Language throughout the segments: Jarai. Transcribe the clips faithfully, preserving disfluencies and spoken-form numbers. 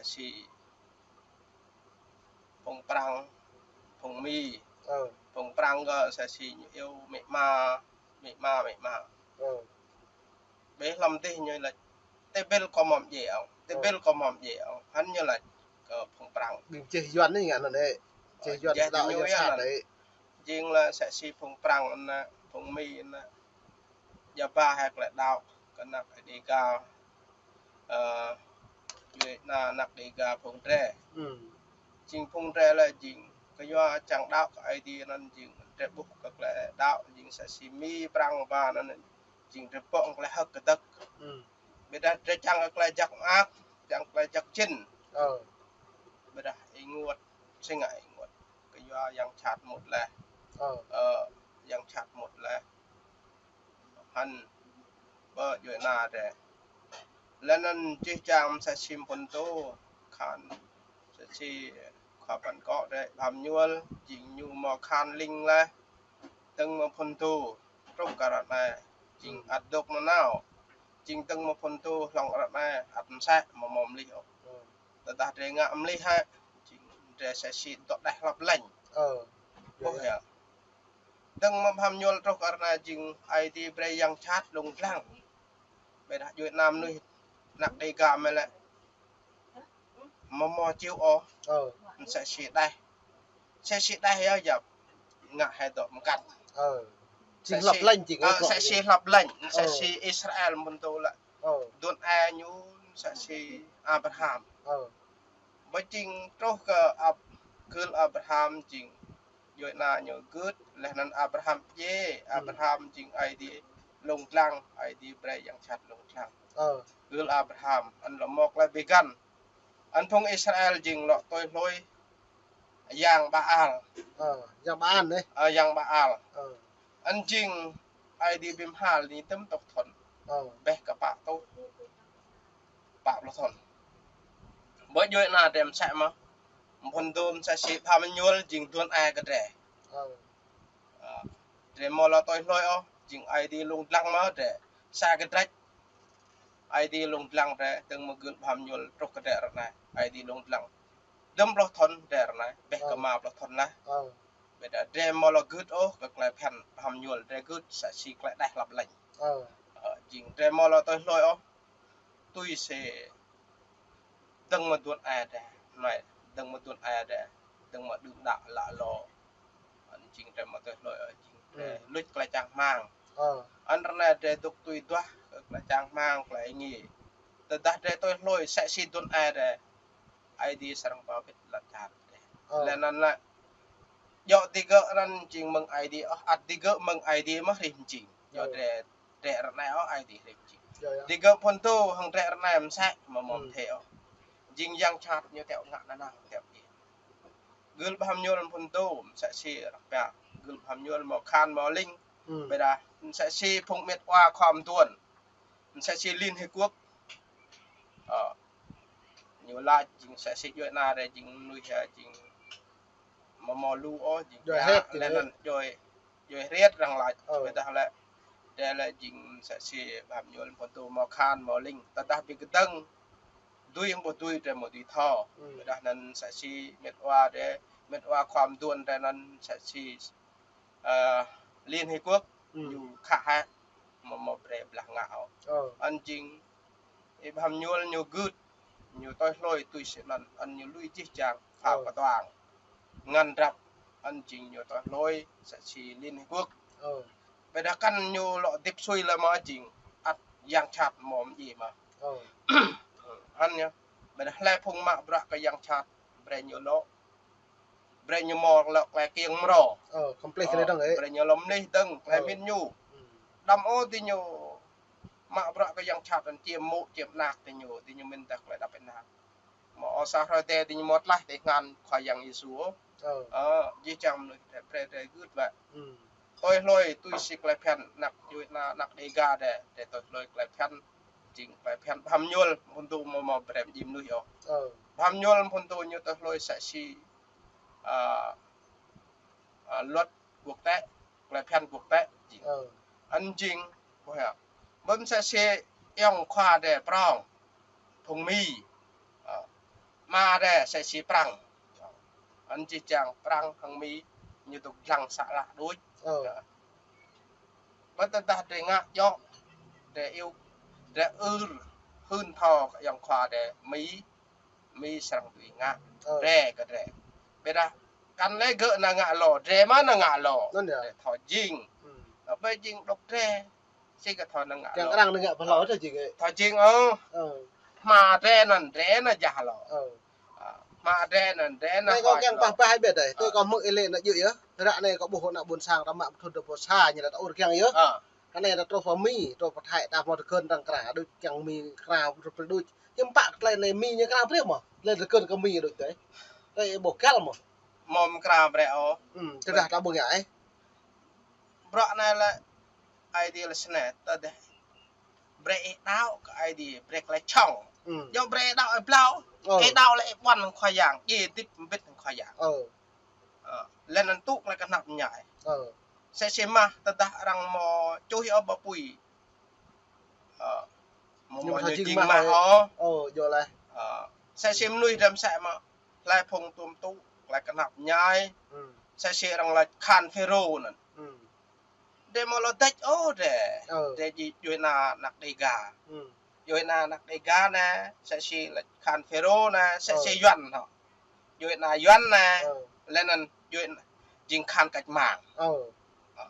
si phung Prăng, phung Mi. Ơ. Phung Prăng kơ sa si ñu iâu mĭ ma, mĭ ma, mĭ ma. Ơ. Bĕ hlăm tih ñu laĭ, tơbil kơ mom je ong, tơbil kơ mom je ong. Hăn ñu laĭ kơ phung Prăng. Ƀing čeh Yuan anai ngă anŭn ĕ. Čeh Yuan đaŏ ñu yang sat ĕ. Jing lĕ sa si phung Prăng anŭn, phung Mi anŭn. Djă ba hĕ klĕ đaŏ kơ anăk Dêga, ơ, djuai ană anăk Dêga phung drơi. Jing phung drơi lĕ jing kơ yua čang đaŏ kơ Aê Diê anŭn jing drơi ƀuh kơ klĕ đaŏ jing sa si Mi Prăng ba anŭn jing drơi pŏk klĕ hơ̆k kơdơ̆k. Ƀiădah drơi čang kơ klĕ jăk mơak, čang klĕ jăk jĭn. Ƀiădah ênguôt, sĭt ngă ênguôt. Kơ yua yang sat mŭt laih. Ơ, yang sat mŭt laih. Hăn ƀơi djuai ană drơi. Lĕ anŭn jih jang sa si phun tô, khan sa si khua păn kŏ drơi Bham Ñuôl, jing ñu mơ̆ khan ling laih. Dơ̆ng mơ̆ phun tô, truh kơ ră anai, jing ăt dŏ nanao. Jing dơ̆ng mơ̆ phun tô hlŏng ră anai, ăt mơsĕ mơ̆ mơmlih ôh. Tơdah drơi ngă mlih hă, jing drơi sa si dŏ đeh hlăp lĕñ. Ƀuh yơh. Dơ̆ng mơ̆ Bham Ñuôl truh kơ ră anai jing Aê Diê brơi yang sat lông dlăng. Ƀiădah djuai ană mơnuih anăk Dêga mơ̆ lĕ mơ̆ mơ̆ čiu ôh. Sa si đeh. Sa si đeh yơh yap. Ngă hĕ dŏ mơkăn. Jing hlăp lĕñ jing ôh. Sa si hlăp lĕñ. Sa si Israel mơ̆n tô lĕ. Dun e ñu sa si Abraham. Ƀơi jing truh kơ Ab-, gưl Abraham jing djuai ană ñu gưt, laih anŭn Abraham djai, Abraham jing Aê Diê lông dlăng, Aê Diê brơi yang sat lông dlăng. Gưl Abraham, anŭn lĕ mơ̆ klĕ ƀiă găn. Anŭn phung Israel jing lŏ tui hlôi yang Baal. Ơ, yang Baal anai. Ơ, yang Baal. Anŭn jing Aê Diê bim hal ni tơm tŏk thun. Bĕ kơ pă tô. Pă pluh thun. Ƀơi djuai ană drơi mơsĕ mơ̆. Phun tô mơsĕ si Bham Ñuôl jing dun e kơ drơi. Ơ, drơi mơ̆ lŏ tui hlôi ôh, jing Aê Diê lông dlăng mơ̆ drơi. Sa kơ drơi. Aê Diê lông dlăng drơi, dơ̆ng mơ̆ gưl Bham Ñuôl truh kơ drơi ră anai. Aê Diê lông dlăng. Dŭm pluh thun drơi ră anai, ƀĕ kơ ma pluh thun laih. Ƀiădah drơi mơ̆ lŏ gưt ôh, kơ klĕ phiăn Bham Ñuôl drơi gưt, sa si klĕ đeh hlăp lĕñ. Ơ, jing drơi mơ̆ lŏ tui hlôi ôh. Tui si dơ̆ng mơ̆ dun e drơi, anai, dơ̆ng mơ̆ dun e drơi, dơ̆ng mơ̆ đưm đă lă lŏ. Anŭn jing drơi mơ̆ tui hlôi, ơ, jing drơi luč klĕ čang hmang. Anŭn ră anai drơi dŏ tui duah, klĕ čang hmang, klĕ êngiê. Tơdah drơi tui hlôi, sa si dun e drơi. Aê Diê srăng ba wĭt lŏn čar drơi. Laih anŭn lĕ. Djŏ digơ̆ anŭn jing mơ̆ng Aê Diê, ôh, ăt digơ̆ mơ̆ng Aê Diê mơ̆ rĭm jing. Djŏ drơi, drơi ră anai ôh Aê Diê rĭm jing. Digơ̆ phun tô hăng drơi ră anai mơsĕ mơ̆ mơ̆ thê ôh. Jing yang sat ñu teo ngă nanao teo jing. Gưl Bham Ñuôl phun tô mơsĕ si răk pia. Gưl Bham Ñuôl mơ̆ khan mơ̆ ling. Ƀiădah mơsĕ si phung mĕt wa khua mơtuan. Mơsĕ si Liên Hiệp Quốc. Ơ, ñu laĭ jing mơsĕ si djuai ană drơi jing mơnuih, ơ, jing mơ̆ mơ̆ lu ôh, jing djuai hriăt, laih anŭn djuai, djuai hriăt arăng laĭ. Ƀiădah lĕ, drơi lĕ jing mơsĕ si Bham Ñuôl phun tô mơ̆ khan mơ̆ ling. Tơdah ƀing kơdơ̆ng, dưi hăng ƀu dưi drơi mơ̆ dưi thâo. Ƀiădah anŭn mơsĕ si mĕt wa drơi, mĕt wa khua mơtuan drơi anŭn mơsĕ si ơ, Liên Hiệp Quốc, ñu khă hă, mơ̆ mơ̆ brơi blah ngă ôh. Anŭn jing, ih Bham Ñuôl ñu gưt, ñu tui hlôi tui si anŭn, anŭn ñu lui jih jang, phao kơtuang. Ngăn drăp, anŭn jing ñu tui hlôi, mơsĕ si Liên Hiệp Quốc. Ƀiădah kăn ñu lŏ dĭp sui lĕ mơ̆ jing, ăt yang sat mơ̆ mơ̆ jing mơ̆. Anŭn ñu, ƀiădah hlơi phung mă bruă kơ yang sat, brơi ñu lŏ, brơi ñu mơ̆ lŏ klĕ kiăng mrô. Ơ, kơmplih kơ anai dơ̆ng ĕ. Brơi ñu lŏ mlih dơ̆ng, klĕ min ñu. Đăm ôh diñu mă bruă kơ yang sat anŭn čiêm mŭk, čiêm anak diñu, diñu min tah klĕ đăp anak. Mơ̆ ôh sa hrơi tơ diñu mŭt laih tơ anăn Khua Yang Yêsu. Ơ, jih jang mơnuih brơi, brơi gưt wă. Tui hlôi, tui si klĕ phiăn, anăk djuai ană, anăk Dêga drơi, drơi tui hlôi klĕ phiăn. Jing klĕ phiăn Bham Ñuôl, phun tô mơ̆ mơ̆ brơi jing mơnuih ôh. Bham Ñuôl phun tô ñu tui hlôi mơsĕ si ơ, ơ, luật quốc tế, klĕ phiăn quốc tế, jing. Anŭn jing, ƀuh yơh. Ƀơi mơsĕ si ayŏng khua drơi prŏng, phung Mi. Ơ, Hmua drơi sĕ si Prăng. Anŭn či čang Prăng hăng Mi ñu dŏ lăng sa lah đôč. Ơ. Ƀơi tơdah drơi ngă djŏ, drơi iâu, drơi ư, hưn thâo kơ ayŏng khua drơi Mi, Mi srăng tui ngă. Ơ. Drơi kơ drơi. Ƀiădah kăn lĕ gơ̆ nao ngă lŏ, drơi mơ̆ nao ngă lŏ. Anŭn yơh. Drơi thâo jing. Hmm. Ƀơi jing dŏ drơi. Sĭt kơ thâo nao ngă lŏ. Kiăng arăng nao ngă pơ hlâo tơ jing. Thâo jing ôh. Ơ. Hmua drơi anŭn drơi nao jah lŏ. Ơ. Ơ. Hmua drơi anŭn drơi nao. Anai kâo kiăng pơhiăp ƀiă dêh. Tui kâo hmư̆ ih lĕ nao djơ̆ yơh. Ră anai kâo ƀuh ană ƀôn sang ta mă thŭn dua pluh sa ñu ta ur kiăng yơh. Ơ. Kơ anai ta truh pơ Mi, truh pơ Thái, ta hmâo tơkơn arăng krao đôč, kiăng Mi krao brơi đôč. Hiư̆m pă tơlơi anai Mi ñu krao brơi mơ̆. Tơlơi tơkơn kơ Mi đôč dêh. Tơlơi ƀuh găl mơ̆. Mơ̆ mơ̆ krao brơi ôh. Hmm, tơdah ta ƀuh ngă ih. Bruă anai lĕ Aê Diê lĕ snei, tơdah brơi ih đaŏ kơ Aê Diê, brơi kơ lĕ čŏng. Hmm. Yua brơi đaŏ ih blâo, ơ, ih đaŏ lĕ ih ƀuăn hăng Khua Yang, ih hơdip mbĭt hăng Khua Yang. Ơ. Ơ, lĕ anŭn tŭ kơ lĕ kơnăp ñai. Ơ. Sĕ si mă tơdah arăng mơ̆ čuh ôh ƀu apui. Ơ, mơ̆ ñu mơ̆ thâo ñu jing jing mă mă ôh. Ôh. Ơ, yua lĕ. Ơ, sĕ si mơnuih dăm sĕ mă. Hlơi phung tuôm tŭ, hlơi kơnăp ñai. Hmm. Sĕ si arăng laĭ khan Phêrô anŭn. Hmm. Drơi mơ̆ lŏ đĕč ôh drơi. Ơ. Drơi djai djuai ană, ană Đêga. Hmm. Djuai ană, ană Đêga anai, sĕ si laĭ khan Phêrô anai, sĕ si Yuan hŏ. Djuai ană Yuan anai, ơ, lĕ anŭn djuai ană jing khan cách mạng. Ơ. Ơ.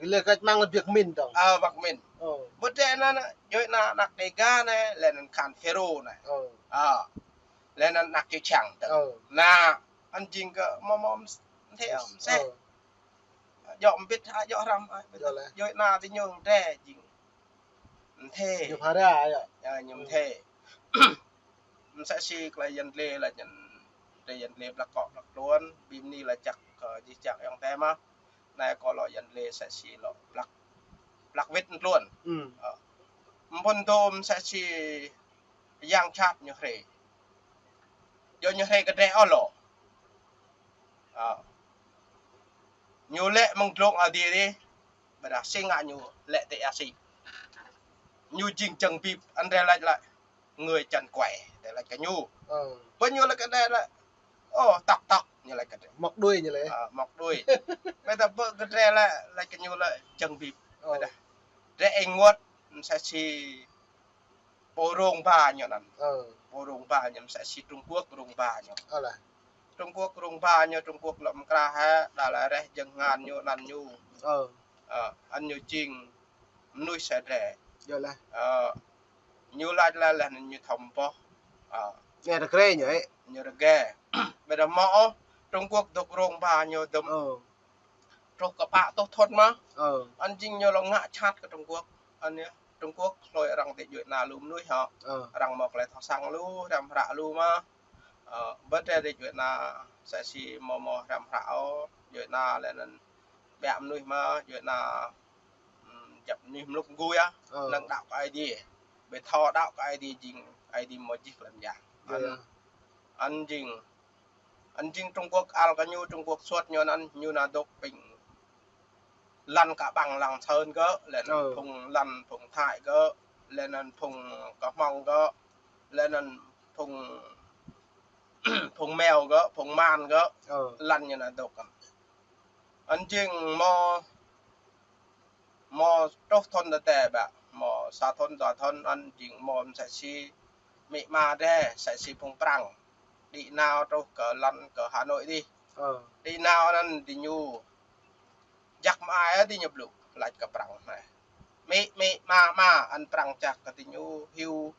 Lĕ cách mạng lĕ biă min dong. Ơ, biă min. Ơ. Ƀu djơ̆ anŭn, djuai ană, ană Đêga anai, lĕ anŭn khan Phêrô anai. Ơ. Ơ. Lĕ anŭn ană čư̆ čhiăng dong. Ơ. Anŭn, anŭn jing kơ mơ̆ mơ̆ mơ̆ thê mơ̆ sĕ. Ơ. Djŏ mbĭt hă, djŏ hrăm hă. Yua lĕ. Djuai ană ti ñu drơi jing. Mơ̆ thê. Ñu phara yơh. Yơh, ñu mơ̆ thê. Mơ̆ sĕ si kơ lĕ Yuan lĕ, lĕ ñu, drơi Yuan lĕ blak kŏ blak tluôn, ƀing anai lĕ čăk kơ jih čăk ayŏng adơi mơ̆. Anai kâo lŏ Yuan lĕ sĕ si lŏ blak, blak wĭt tluôn. Hmm. Ơ. Mơ̆n dôm sĕ si yang čat ñu hrơi. Yua ñu hrơi kơ drơi ôh lŏ. Ơ. Ñu lĕ mơ̆ng dlông adiê dih, ƀiădah sĭt ngă ñu lĕ tơ Asi. Ñu jing čang bip, anŭn drơi laĭ lĕ người chân quay, drơi laĭ kơ ñu. Ơ. Ƀơi ñu laĭ kơ drơi lĕ, ôh, tŏk tŏk, ñu laĭ kơ drơi. Mŏk đuôi ñu lĕ. Ơ, mŏk đuôi. Ƀiădah ƀơi kơ drơi lĕ, laĭ kơ ñu lĕ čang bip. Ơ. Ƀiădah drơi ih ngŏt, mơ̆ sĕ si pô rông ba ñu anŭn. Ơ. Pô rông ba ñu mơ̆ sĕ si Trung Quốc rông ba ñu. Ơ lĕ. Trung Quốc rông ba ñu, Trung Quốc lŏm krah hĕ, đa lĕ rĕh jơ̆ng hơngan ñu anŭn ñu. Ơ. Ơ, anŭn ñu jing mơnuih sĕ drơi. Yua lĕ. Ơ, ñu laĭ lĕ lĕ ñu thâo boh. Ơ. Ñu rơgơi ñu ĕ. Ñu rơgơi. Ƀiădah mơ̆ ôh, Trung Quốc dŏ rông ba ñu dôm. Ơ. Truh kơ pă tuh thŭn mơ̆. Ơ. Anŭn jing ñu lŏ ngă čat kơ Trung Quốc. Anŭn yơh, Trung Quốc hlơi arăng dêh djuai ană lu mơnuih hŏ. Ơ. Arăng mơ̆ kơ lĕ thâo săng lu, hrăm hră lu mơ̆. Ơ, ƀơi drơi dêh djuai ană sĕ si mơ̆ mơ̆ hrăm hră ôh, djuai ană lĕ anŭn ƀiă mơnuih mơ̆, djuai ană, ưm, djăp mơnuih mlŭk mơgui ah, ơ, năng đaŏ kơ Aê Diê. Ƀơi thâo đaŏ kơ Aê Diê jing, Aê Diê mơ̆ jih klăm yang. Yơh. Anŭn, anŭn jing Anŭn jing Trung Quốc ăl kơ ñu, Trung Quốc suôt ñu anŭn, ñu nao dŏ ƀing lăn kơ ƀăng lăng sơn gơ̆, lĕ anŭn, ơ, phung lăn phung Thái gơ̆, lĕ anŭn phung kơ Hmông gơ̆, lĕ anŭn phung, phung Meo gơ̆, phung Man gơ̆, ơ, lăn ñu nao dŏ kăm. Anŭn jing mơ̆ Mơ̆ truh thŭn tơdơi ƀă, mơ̆ sa thŭn dua thŭn anŭn jing mơ̆ mơ̆ sĕ si amĭ ama drơi, sĕ si phung Prăng. Đĭ nao truh kơ lăn kơ Hà Nội dih. Ơ. Đĭ nao anŭn diñu jak mơai diñu blŭ, laĭ kơ Prăng anai. Amĭ, amĭ, ama, ama, anŭn Prăng jak kơ diñu hyu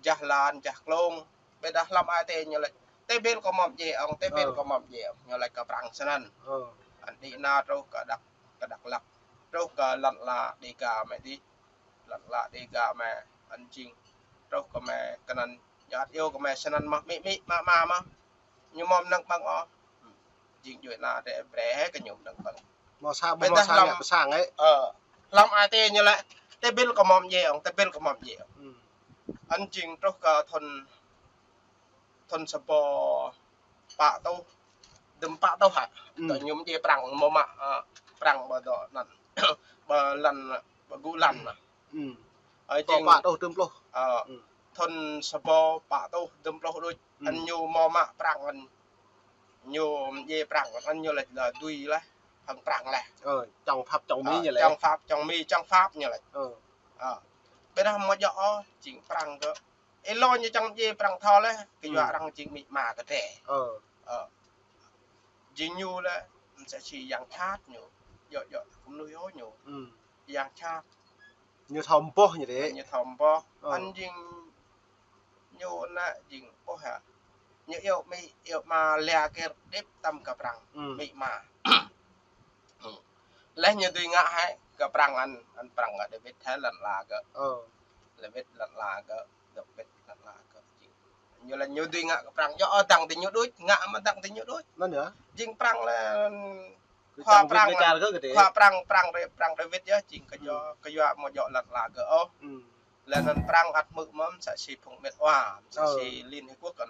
jah lan, jah klông. Ƀiădah hlăm ai tiê ñu laĭ, tơbil kơ mơ̆ djai ŏng, tơbil, ơ, kơ mơ̆ djai ŏng. Ñu laĭ kơ Prăng snăn. Ơ. Anŭn đĭ nao truh kơ Dak kơ Dak Lak. Truh kơ lăn ala Đêga mơ̆ dih. Lăn ala Đêga mơ̆ anŭn jing. Truh kơ mơ̆ kơnăn ñu ăt iâu kơ mơ̆ snăn mơ̆ amĭ, amĭ, ama, ama mơ̆. Ñu mơ̆ mơnăng ƀơ̆ng ôh. Jing djuai ană drơi brơi hĭ kơ ñu mơnăng ƀơ̆ng. Mơ̆ sa, ƀiădah mơ̆ sa hlăm, ngă pơ sang ĕ. Ơ, hlăm ai tiê ñu laĭ, tơbil kơ mơ̆ djai ŏng, tơbil kơ mơ̆ djai ŏng. Hmm. Anŭn jing truh kơ thŭn thŭn sa rơbâo pă tuh, dŭm pă tuh hă. Hmm. Tơ ñu mơ̆ djai Prăng mơ̆ mă, ơ, Prăng ƀơi dŏ anŭn. Ƀơi lăn, ƀơi gŭ lăn anŭn. Hmm. Ơ, rơbâo jing pă tuh dŭm pluh. Ơ. Hmm. Thun sa rơbâo pă rơtuh dŭm pluh đôč. Ơ. Ăt ñu hmâo mă Prăng ăt. Ñu mdjai Prăng ăt ñu laĭ lĕ dưi laih. Hăng Prăng laih. Ơ, čŏng Pháp čŏng Mi ñu laĭ. Ơ, čŏng Pháp čŏng Mi, čŏng Pháp ñu laĭ. Ơ. Ơ. Ƀiădah hmâo djơ̆ ôh, jing Prăng kơ. Ih lŏ ñu čang mdjai Prăng thâo laih, kơ yua arăng jing amĭ ama kơ drơi. Ơ. Ơ. Jing ñu lĕ, msĕ si yang jhat ñu. Djơ̆ djơ̆ kơ mơnuih ôh ñu. Yang jhat. Ñu thâo mơboh ñu đĕ. Ñu thâo mơboh. Ơ. Ăt jing ñu ană jing ƀuh hă. Ñu iâu amĭ, iâu ama lĕ kơ đĭp tăm kơ Prăng. Amĭ ama. Laih ñu dưi ngă hĕ kơ Prăng ăt, ăt Prăng ngă David hĕ lăn ala kơ. Ơ. David lăn ala kơ, David lăn ala kơ. Ñu laĭ ñu dưi ngă kơ Prăng, djơ̆ ôh dăng diñu đôč, ngă mă dăng diñu đôč. Anŭn yơh. Jing Prăng lĕ, khua Prăng, khua Prăng, Prăng David yơh, jing kơ yua, kơ yua hmâo djơ̆ lăn ala kơ ôh. Lĕ anŭn Prăng ăt hmư̆ mơ̆n msĕ si phung mĕt wa, msĕ si Liên Hiệp Quốc ăt.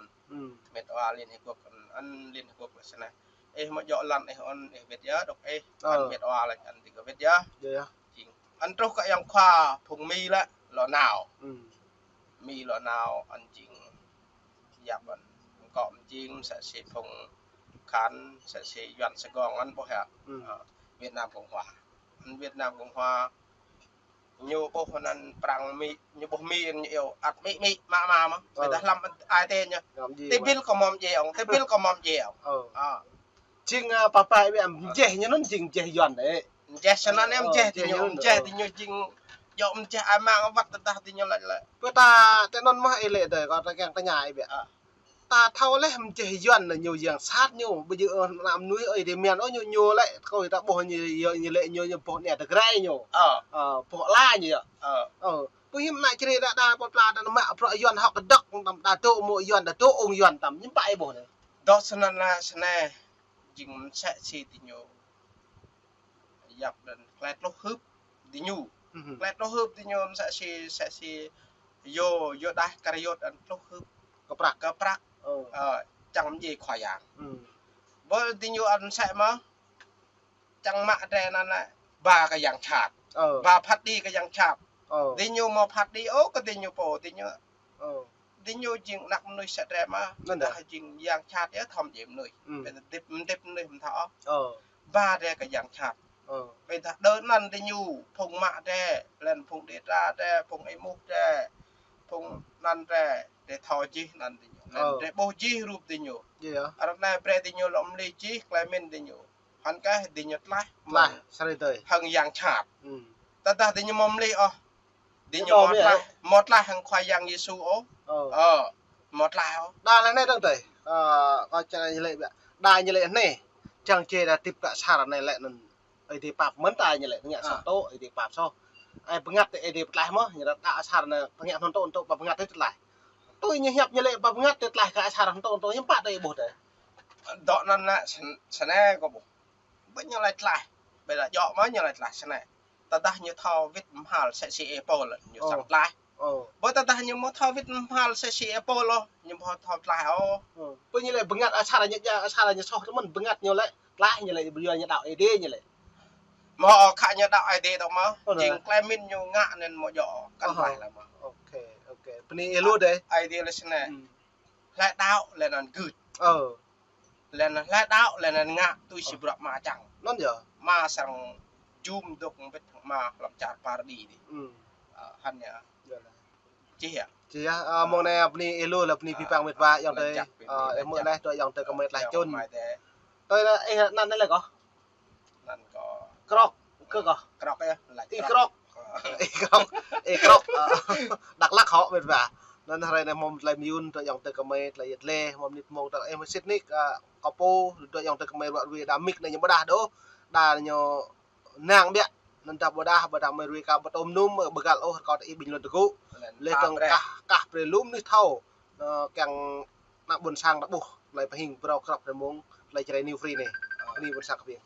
Mĕt wa Liên Hiệp Quốc ăt, ăt Liên Hiệp Quốc lĕ snei. Ih hmâo djơ̆ lăn ih ôn ih wĭt yơh, dŏ ih, ăt mĕt wa laĭ ăt ih kơ wĭt yơh. Jing. Ăt truh kơ yang khua phung Mi lĕ, lŏ nao. Mi lŏ nao, ăt jing. Yap ăt. Kơ mơ̆ jing msĕ si phung Khan, msĕ si Yuan Sài Gòn ăt ƀuh hă. Ơ, Việt Nam Cộng Hòa. Ăt Việt Nam Cộng Hòa. Ñu ƀuh anŭn Prăng Mi, ñu ƀuh Mi ñu iâu ăt Mi Mi, ama ama mơ̆. Ơ. Ƀiădah lăm ai tê ñu. Tơbil kơ hmâo mdjai ôh, tơbil kơ hmâo mdjai ôh. Ơ. Ơ. Jing, ơ, pă pă ih ƀiă mjeh ñu anŭn jing mjeh Yuan đĕ. Mjeh snăn ơ, mjeh diñu, mjeh diñu jing djơ̆ mjeh ai mang wăt tơdah diñu laĭ lĕ. Pơ ta tơ anŭn mơ̆ ih lĕ đơi, kâo ta kiăng tơña ih ƀiă. Ơ. Ta thâo laih mjeh Yuan anai ñu yang jhat ñu, ƀu djơ̆, ơ, ană mơnuih ơi, dêh mian ôh ñu, ñu lĕ, kâo ta ƀuh ñu, ñu, ñu lĕ ñu, ñu ƀuh anai tơgrai ñu. Ơ. Ơ, ƀuh ala ñu yơh. Ơ. Ơ, ƀu hiam ană čơrê đa đa pô pla ta mă bruă Yuan hŏk kơdơ̆k, tăm đa dŏ mơ̆ Yuan, đa dŏ ung Yuan tăm, ñu pă ih ƀuh anai. Dŏ snăn lĕ snei, jing msĕ si diñu. Yap anŭn klĕ tluh hưp diñu. Klĕ tluh hưp diñu msĕ si, msĕ si yua, yua đah kơ yua anŭn tluh hưp. Kơ prăk. Kơ prăk. Ơ. Ơ, čang mdjai Khua Yang. Bơ diñu ăt msĕ mơ̆. Čang mă drơi anŭn lĕ ba kơ yang jhat. Ơ. Ba phat đĭ kơ yang jhat. Ơ. Diñu hmâo phat đĭ ôh kơ diñu pô diñu. Ơ. Diñu jing ană mơnuih sa drơi mơ̆. Anŭn đah. Jing yang jhat yơh thâo mdjai mơnuih. Ƀiădah hơdip, hơdip mơnuih mơ̆ thâo. Ơ. Ba drơi kơ yang jhat. Ơ. Ƀiădah đơ anŭn diñu, phung mă drơi, lĕ phung đĭ tra drơi, phung ih mŭt drơi, phung anŭn drơi, drơi thâo jih anŭn diñu. Lĕ drơi ƀuh jih rup diñu. Ară anai brơi diñu lŏm mlih jih, klei mĭn diñu. Hăng kơ diñu tlaih. Tlaih, sa hrơi tơi. Hăng yang jhat. Tơdah diñu hmâo mlih ôh. Diñu hmâo tlaih, hmâo tlaih hăng Khua Yang Yêsu ôh. Ơ. Ơ, hmâo tlaih ôh. Đa lĕ anai dơ̆ng tơi. Ơ, kâo čang ñu lĕ ƀiă. Đa ñu lĕ anai. Čang čê đa tĭp kơ asar anai lĕ anŭn. Ơi Adai pap mơ̆n ta ñu lĕ ngă sa tŏ, Ơi Adai pap soh. Ai bơngăt tơ Ơi Adai pơtlaih mơ̆, ñu đa đa asar anai tơngă hơnŭn tŏ, hơnŭn tŏ pap bơngăt tơtlaih. Tui ñu hiăp ñu lĕ pap bơngăt tơtlaih kơ asar hơnŭn tŏ, hơnŭn tŏ ñu pă tơi ƀuh tơi. Dŏ anŭn lĕ snei kâo ƀuh. Ƀu ñu laĭ tlaih. Ƀiădah djơ̆ mơ̆ ñu laĭ tlaih snei. Tơdah ñu thâo wĭt mơhal msĕ si ih pô lĕ ñu srăng tlaih. Ơ. Bơ tơdah ñu hmâo thâo wĭt mơhal msĕ si ih pô lĕ ñu hmâo thâo tlaih ôh. Ơ. Bơ ñu lĕ bơngăt asar ñu djă, asar ñu soh tơmơ̆n bơngăt ñu lĕ tlaih ñu lĕ, ƀu yua ñu đaŏ Ơi Adai ñu lĕ. Hmâo khă ñu đaŏ Ơi Adai dŏ mơ̆. Ơ, jing klei mĭn ñu ngă anŭn hmâo djơ̆ kăn tlaih lĕ mơ̆. Ôkê, ôkê. Bơni ih lu dơi. Ơi Adai lĕ snei. Hlơi đaŏ lĕ anŭn gưt. Ơ. Lĕ anŭn hlơi đaŏ lĕ anŭn ngă tui si bruă Ama čang. Anŭn yơh. Ama srăng jum dŏ mbĭt hăng Ama hlăm čar Paradi dih. Ơ, hăn yơh. Čih yơh. Čih yơh, ơ, mông anai bơni ih lu lĕ bơni pĭ păng mĕt wa ayŏng adơi. Ơ, ih hmư̆ laih tơ ayŏng adơi kơmơi tlaih čun. Tui lĕ ih anăn anai lĕ kâo. Anăn kâo. Krŏk, kơ kâo. Krŏk yơh, laĭ Ih Krŏk. Krŏk. Ih Krŏk. Ih Krŏk. Ơ, Dak Lak hŏ mĕt wa. Anŭn hrơi anai hmâo tlaih mơyŭn tơ ayŏng adơi kơmơi tlaih yơh lĕ, hmâo mơnit mông tơ ih mơsĭt nik, ơ, kâo pô, tơ ayŏng adơi kơmơi ruă ruai đa mik anai ñu ƀơdah đôč. Đa ñu năng ƀiă, anŭn dah ƀơdah, ƀơdah mơi ruai ka ƀơtŏm num, ƀơgăl ôh, rơkâo tơ ih ƀing lŏn tơgŭ. Lĕ tơ̆ng kah, kah brơi lu mơnuih thâo. Ơ, kiăng ană ƀôn sang ta ƀuh, tơlơi pơhing phrâo krăp hrơi mông, tơlơi Jrai New Free anai. Bơni ƀôn sang kơ ƀing.